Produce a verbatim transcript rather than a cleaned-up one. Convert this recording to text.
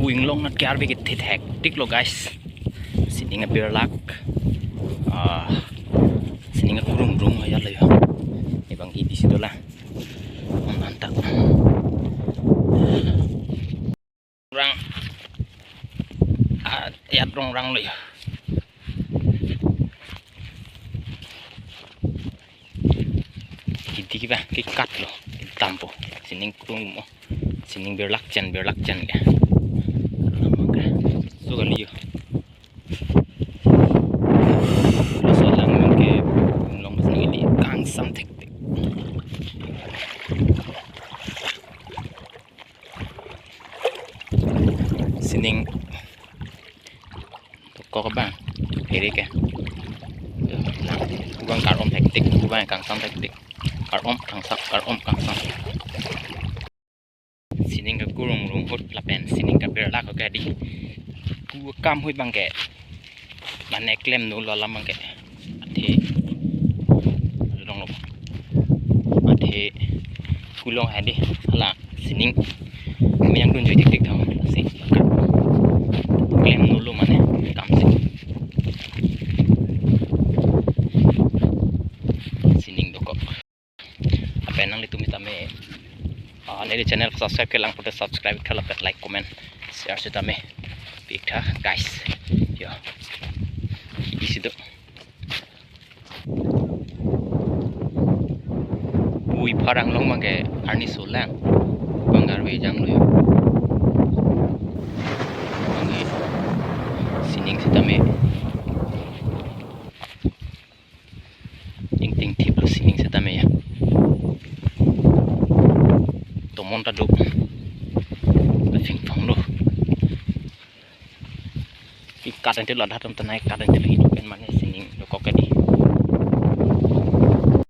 Pu inglong anat ke arve kethethek tik lo guys. Sining abirlak. Ah, sining akurung rung aja lo yo. Ebang hi di situ lah. Mantap. Rong rang. Ah, ya rong rang lo yo. Kiti kiba, kikat lo, kitampo. Sining kurung mo. Sining birlak chen, birlak chen ke. Oke. So kali yo. Laso alang ke long bas neli kangsam thekthek. Sining kok abang, iri ke. Yo, lang, kubang kar-om thekthek, kubang kangsam thekthek. Kar-om kangsam, kar-om kangsam. Sining kakurung rung ahut lapen sining kabirlak ke di. Ku akam ahut abang ke. Mane klemno lo alam abang ke. Athe. Long lo. Athe. Kulong hadi. Hala sining. Kami yang dunjui tik tik tau. Si. Klemno lo mane. Kam si. Sining dokok. Lapen nanglitum tame, ah, neli channel subscribe kelang pute subscribe tha lapen like, comment, share sitame pi tha guys. Yo. Di situ. Pu ipharang long abang ke arni solang. Bang arve jang lo yo. Bang ke sining sitame. Ting ting thip lo sining sitame ya. Tomon ta do. Pingpong lo. Ikat ante lo, dak atum tanai kat ante lo, ipen mane